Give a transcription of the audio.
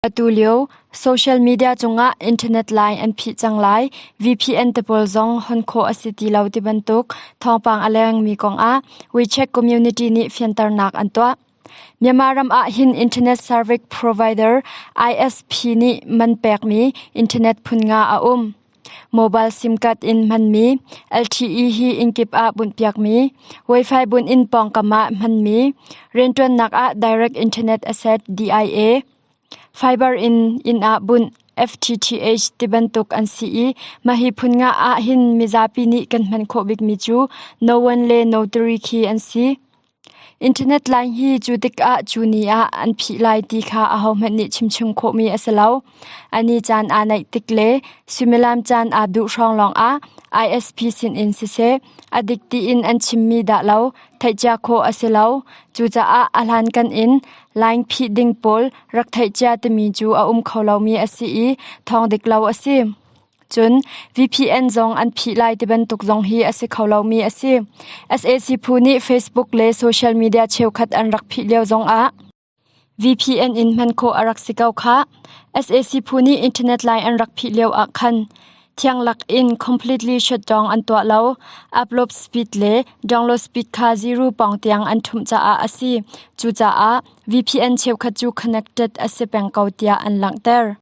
Atu lio social media cungah internet line an phih cang lai. VPN te pawl zong hon khawh a si ti lo ti bantuk thawngpang a lengmi kongah WeChat community nih fianternak an tuah. Myanmar ram ah hin Internet Service Provider ISP nih man pekmi internet phun nga a um. Mobile SIM card in hmanmi, LTE hi innkip ah bunhpiakmi, Wi-Fi bunh in pawngkam ah hmanmi, rianṭuannak ah Direct Internet Access DIA, Fiber in inn ah bunh FTTH tibantuk an si i mah hi phun nga ah hin mizapi nih kan hman khawh bikmi cu No One le No Three khi an si. Internet line hi cu tikah cu ni ah an phih lai ti kha ahohmanh nih chimchung khawhmi a si lo. A ni caan aa naih tik le suimilam caan aa duh hrawng lawngah ISP sinin siseh, a dik tiin an chimmi dah lo, theihcia khawh a si lo. Cucaah a hlankan in line phih ding pawl rak theihcia timi cu a um kho lomi a si i thawng dik lo a si. Cun VPN zong an phih lai ti bantuk zong hi a si kho lomi a si. Sac phu nih Facebook le social media cheukhat an rak phih lio zongah VPN in hman khawh a rak si ko khah. Sac phu nih internet line an rak phih lio ah khan thiang lak in completely shutdown an tuah lo. Upload speed le download speed kha zero pawng tiang an ṭhumh caah a si. Cucaah VPN cheukhat cu connected a si peng ko tiah an langhter.